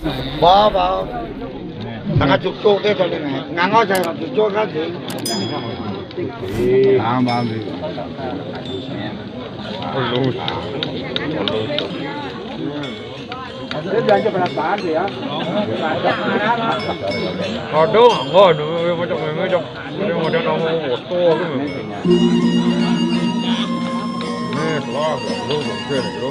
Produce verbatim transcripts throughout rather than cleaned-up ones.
Ba, ba. Tangah cucuk deh tadi nih. Nganggo saya cucuk kan sih. Paham, paham sih. Dia belanja berapaan tuh ya? Aduh, enggak, aduh, macam macam. Ini model kamu foto tuh. Nih, kelas, lu, lu, lu.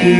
Nah,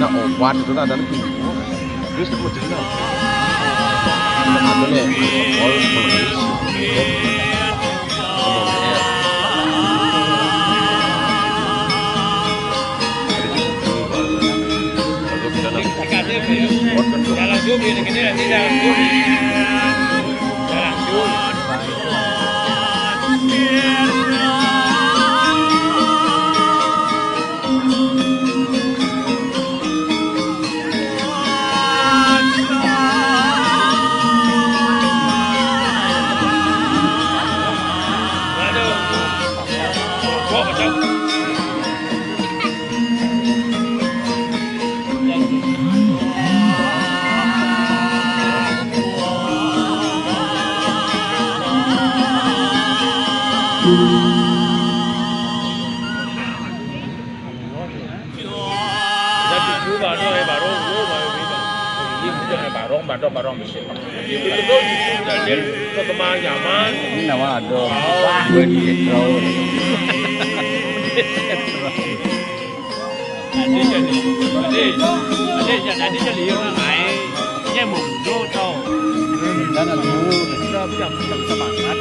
obat itu ada lebih. Terus mau cerita. Ada nih, alkohol, menulis, hidup, ngomong ya. Jalan Jum, ini, ini, ini, Jalan Jum. Jalan Jum. Barong, barong, barong, barong. Ini nama ada. Wah, gue di intro. Tadi jadi, tadi, tadi, tadi jadi yang naik. Ini mundur tau. Dan aku tetap jam, jam semangat.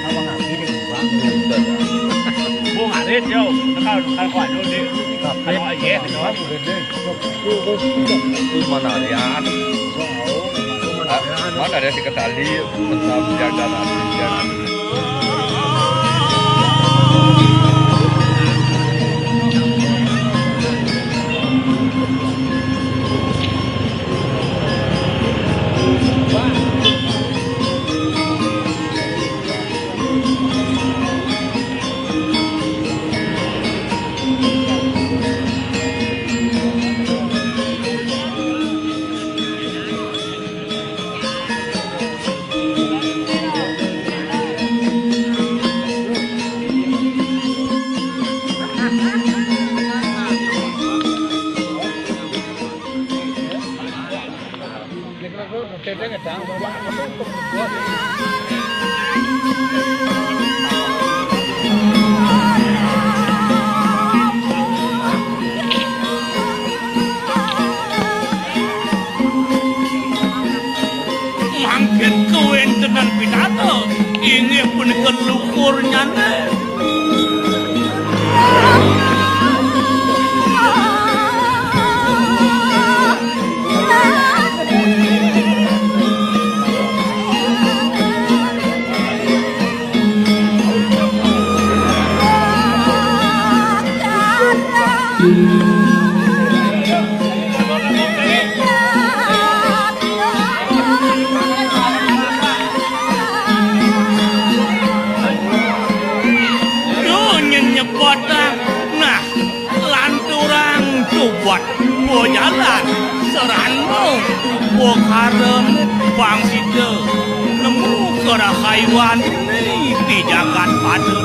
Apa ngapain, Bang? Bung Arit, yo. Kalau, kalau kuat dulu, Dik. Kalau iya, gitu. Di mana ya? Mana ada si Ketali, tetap jaga nanti, jaga nanti. Mangkin kawéntenan pinaka inggih punika luhurnyané. Duh, nyen nyebotang. Nah, lanturang tobat bojalan serana upakarané bangsita nemu karahayuan di jagat pada.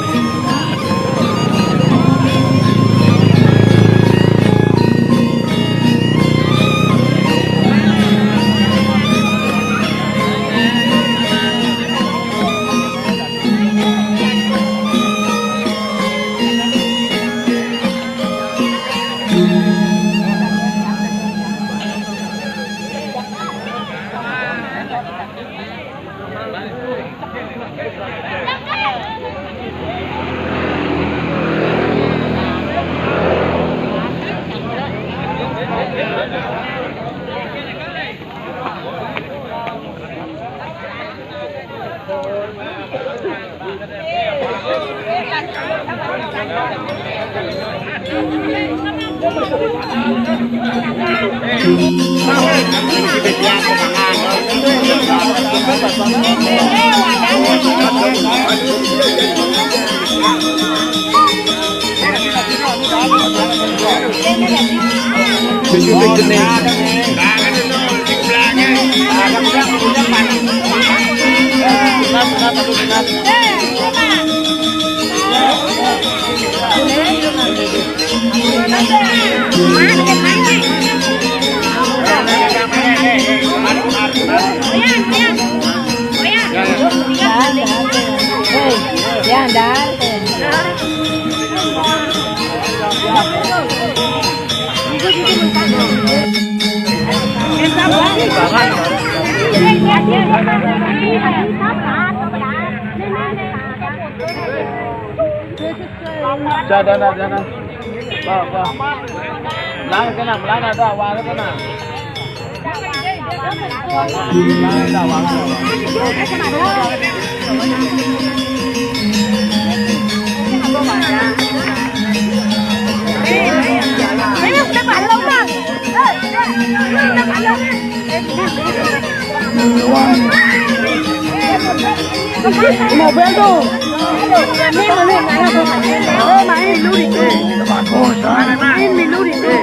Jangan, jangan. Wah, wah. Lang, kena, lang ada, wah, kena. Mobil tuh. Oh, main dulu dikit. Main dulu dikit.